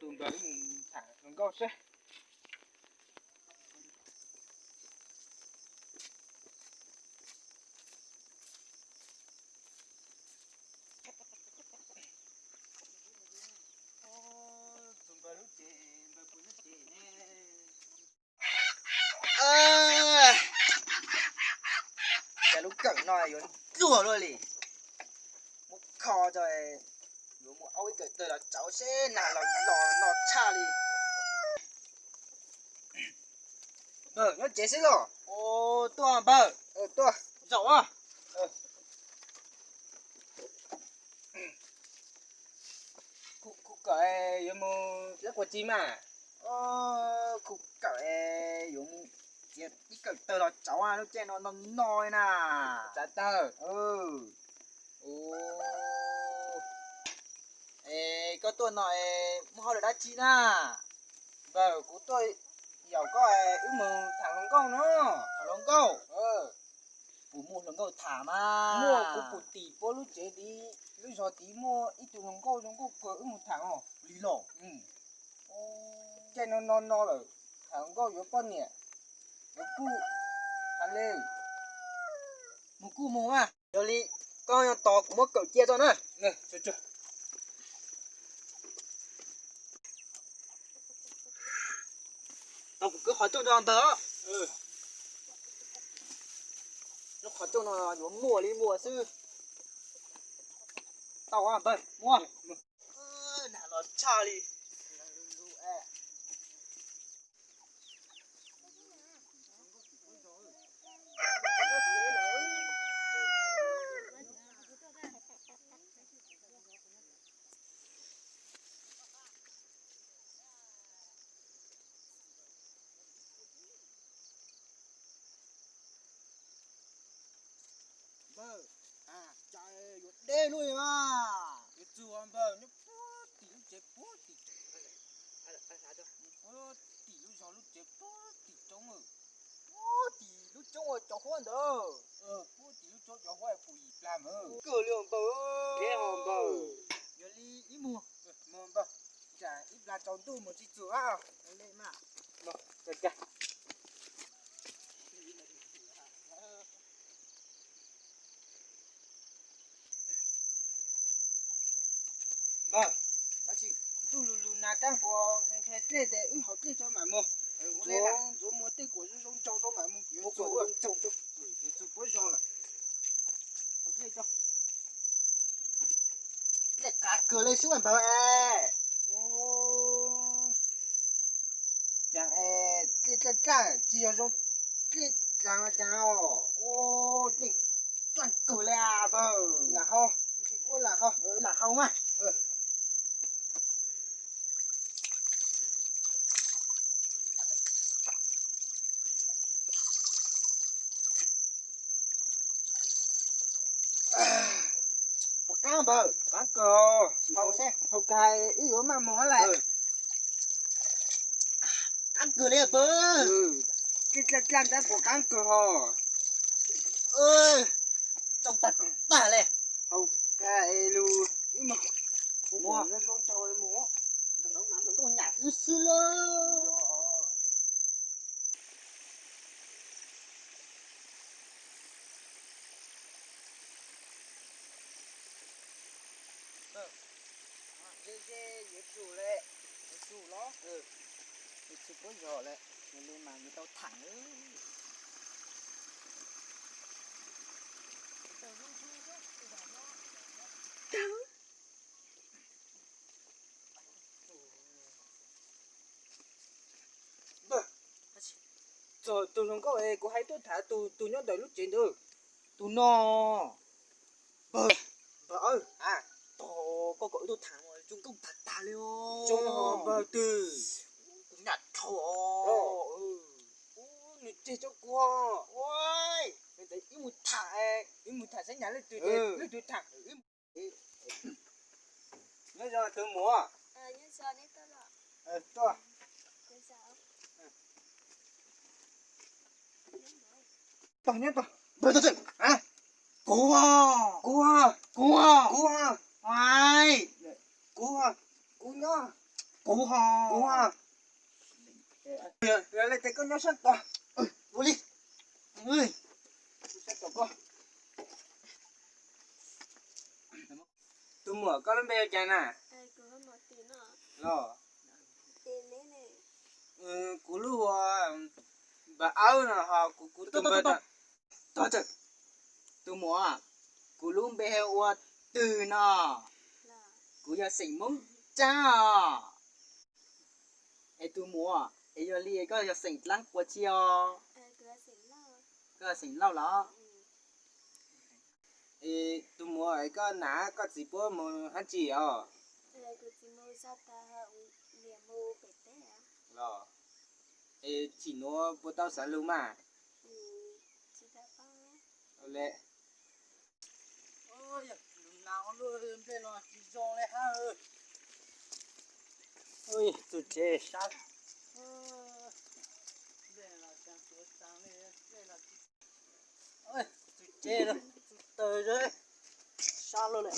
Tus npawg wb mus tham hluas nkauj seb. Tus npawg lub tsev, npawg puas lub tsev ne? Cas lub kawm no yuav luag luaj li. Muab kho tso, yuav mus aub ib kawm tawg los tsauv seb nag los los no tshaj li. Npawg nyob tsev xwb los? Tuaj npawg. Tuaj. Zaum. Kuv kawm yuav mus txiav quav txiv mas. Kuv kawm yuav mus txiav ib kawm tawg los tsauv, lub caij no no no na. Tsav tawg. Es koj tuaj no es muaj hauj lwm dab tsi na? Npawg, kuv tuaj yaum koj wb mus tham hluas nkauj no. Tham hluas nkauj? Puas muaj hluas nkauj tham mas? Muaj, kuv puas tim puab lub tsev tid, lub zos tid muaj ib tug hluas nkauj zoo nkauj kawg wb mus tham os. Li los? Caij no no no lawm, tham hluas nkauj yuav poj niam, yuav kuj, hais li, mus kuj mus mas. Yog li, koj nyob tos kuv muab kawm cia tso na. Tau kuv kwv qhov rooj rau npawg os. Lub qhov rooj no yuav muaj li muaj xwb. Tau npawg, muaj. Nag los tshaj li. Npawg, cas yuav deb luaj li mas. Yuav txog npawg, nyob puag tim lub tsev puag tim, puag tim lub zos lub tsev puag tim roob, puag tim lub roob uas cov huab ntawd. Puag tim lub roob cov huab pum yim plag mas. Kawg li npawg. Yog li ib muag, npawg, tsam ib plag tsaus ntuj mus tsis txog. Npawg, ntuj lug lug nag kab nquas nqhis dlej tes wb haus dlej tso mam mus. Ntxuav muag tej kuam zoo zoo nraug tso mam mus, yuav txog puab zos lawm. Haus dlej tso. Dlej qav kawg li xwb npawg. Cas dlej dlaj dlaj tsis yog zoo dlej dlaag cas os. Dlej dlaj kawg li npawg. Lam haus, lam haus, lam haus mas. Puas qaab npawg? Qaab kawg. Haus kag wb yuav maj moog lawm. Qaab kawg li npawg. Dlej dlaj dlaj tab puas qaab kawg hos. Tsaus tag tag li. Haus kag lug ib mog. Mus zoo zoo tsaug mus. Ntawm no mas nkauj nyam wb xwb lawm. Ze ze yuav tsum li, yuav tsum los, yuav tsum puab zog li, yog li mas yuav tau thaam. Txog tus hluas nkauj es kuv hais tuaj tham, tus, tus nyob ntawm lub tsev ntawd, tus no. Npawg, npawg, tog koj kom wb tuaj tham zoo nkauj tag tag li os. Zoo npawg twg? Kuv nyam dhau os. Nws tseg rau kuv. Wb mus tham, wb mus tham saib nyam leej twg, leej twg tham. Nyob zoo tus muam. Tuaj. Tog nyob tog. Kuv, kuv, kuv, kuv, kuv nyob. Kuv Kuv ho. Kuv ho. Yog li ces koj nyob sab tod. Ua li. Sab tod koj. Tus muam, koj lub npe hu cas na? Los, kuv lub hu ua Npam Awb no ho kuv, kuv tus npe. Tus muam, kuv lub npe hu ua Twg no. Kuv yog xeem Hmoob Tsab os. Es tus muam, es yog li koj yog xeem dlaab quas tsi os? Koj yog xeem Lauj los? Es tus muam, es koj nam koj txiv puab mus hab tsi os? Los, es tsim nuav puas tau xaav lug mas? Txug tsev sab, txug tsev, txug tawg sab lug lawm.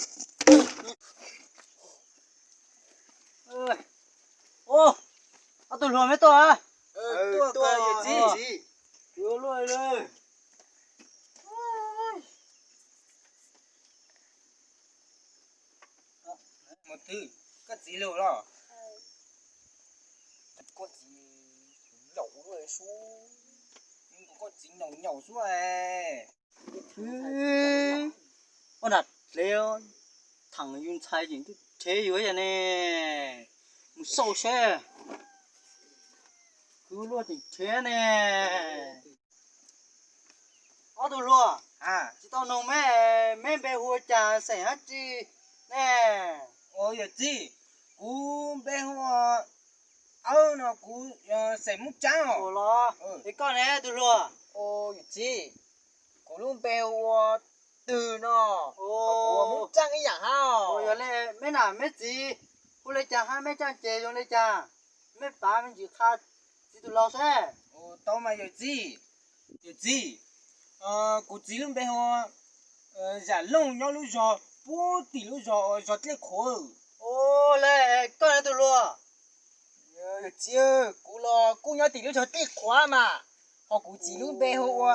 Ob tug hluas meb tuaj a? Tuaj, yuav luaj li. Mus twg, koj txiv lug los? Koj txiv nyaum nyaum xwb, koj txiv nyaum nyaum xwb. Ua nram dlev, thaam yus ntxhais tseem tuaj rhev yus yog ne. Mus xauj seb, kwv luaj tseem rhev ne. Ob tug hluas, tsis tau noog meb, meb npe hu ua cas xeem dab tsi ne? Yawm txiv, kuv npe hu ua Awb no, kuv xeem Moob Tsaab os. Los, es koj ne tus hluas? Yawm txiv, kuv lub npe hu ua Twg no, kuv ua Moob Tsaab ib yaam hab. Yog li meb nam meb txiv hu le caag hab meb caaj ces zoo le caag? Meb pav me ntsis qha txiv tus laug seb. Tau mas yawm txiv. Yawm txiv, kuv txiv lub npe hu ua Zam Looj, nyob lub zog puag tim lub zog, zog Dlej Qhuav. Ua le, koj ne tus hluas? Yawm txiv, kuv los kuj nyob tim lub zog Dlej Qhuav mas, ho kuv txiv lub npe hu ua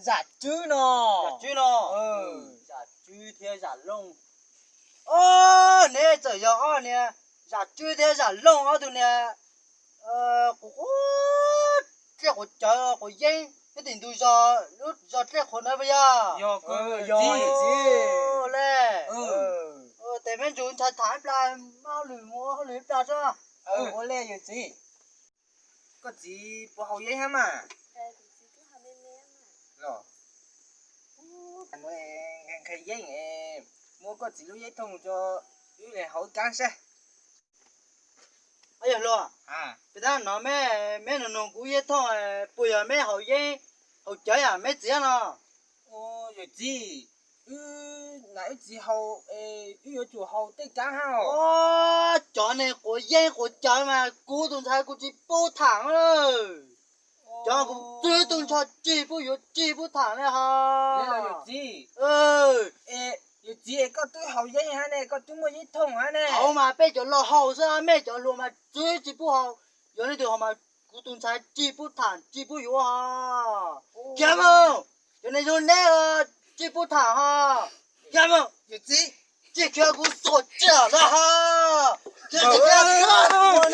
Zam Tswb no. Zam Tswb no. Zam Tswb thiab Zam Looj. Neb txawm yog ob niag Zam Tswb thiab Zam Looj ob tug niag quav, quav dlej quav cawv quav yeeb nyob tim ntug zos, lub zos Dlej Qhuav ntawd puas yog? Yog, yawm txiv. Le, tes meb nrug ntshai tham ib plag, maj hauj lwm mus ua hauj lwm ib plag tso. Ua le yawm txiv. Koj txiv puas haus yeeb hab mas? Los, nqhis yeeb, muab koj txiv lub yeeb thooj rua wb le haus ib kaab seb. Yawg hluas, peb tab nov meb, meb nug nug kuv yeeb thooj, puas yog meb haus yeeb haus cawv yam meb txiv no? Yawm txiv, wb nam wb txiv haus, wb yuav tsum haus tej kaab hab. Cov neeg quav yeeb quav cawv mas kuv tus ntxhais kuv tsis pub tham. Cov kuv txwb tug ntsho tsis pub yuav tsis pub tham le hos. Yawm txiv, koj twb haus yeeb hab ne, koj twb muaj yeeb thooj hab ne. Haus mas peb cov laus haus xwb, mej cov hluas mas txwb tsis pub haus. Yog leej twg haus mas kuv tus ntxhais tsis pub tham tsis pub yuav hos. Khiav mus, cov neeg zoo neb tsis pub tham hos. Khiav mus, yawm txiv, tsis khiav kuv xuas tsiaj na hos. Khiav tsis khiav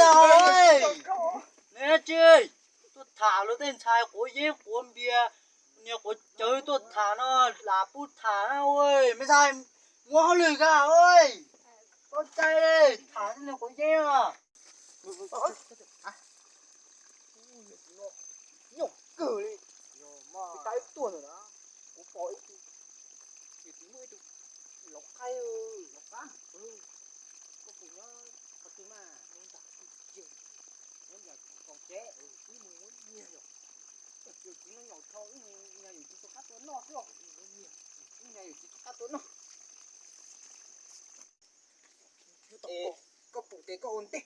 na hos. Neb tsis tuaj tham luag tej ntxhais quav yeeb quav npias, niag quav cawv tuaj tham no lam pub tham na. Mej ntxhais, muab hauj lwm kag, paub cai tham tej niag quav yeeb. Nyuaj kawg li, ib tab wb tuaj ntawm na, kuv pom ib tug, yawm txiv muaj ib tug laus qaib, laus qab, koj puas nyob qhov twg mas, nyob ntawm kuv tsev, nyob ntawm kaum tsev, wb mus muab nyiag yom. Yawm txiv nyob nyaum tho, wb mus nyiag yawm txiv tus qab tua noj xwb os. Wb nyiag yawm txiv tus qab tua noj. Koj pum tes koj ua ntej.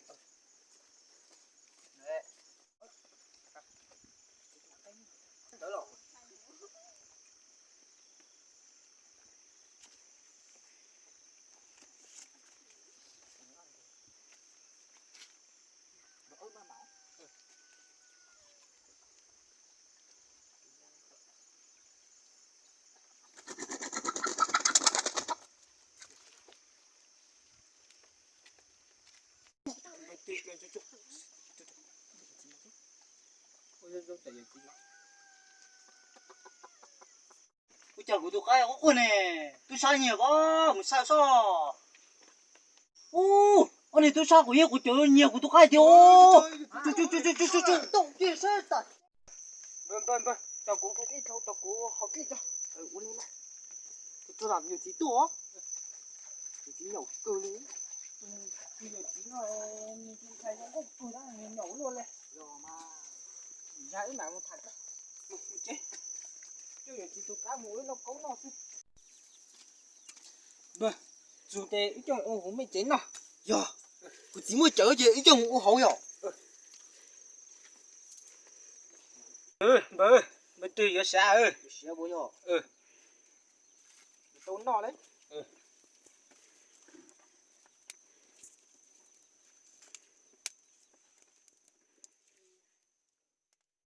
Ua cas kuv tus qaib quaj quaj ne? Tub sab nyiag os, mus saib soj. Ub, ob niag tub sab kuv yeej kuv cawv nyiag kuv tus qaib tiag os. Tos kuv, tos kuv, ua li na. Tus txiv tuaj os. Tus txiv nyaum kawg li. Tus txiv no, nws tus ntxhais zoo nkauj kawg, nws nyaum luaj li. Yog mas, yog wb mam mus tham, mus tsev, coj yawm txiv tus qaib mus ua lauj kaub noj xwb. Txug ces wb coj mus ua hauv me tsev noj. Yog, kuv txiv muaj cawv ces wb coj mus ua hauv yom. Npawg, npawg twg yuav siav? Siav puas yog? Tau noj li.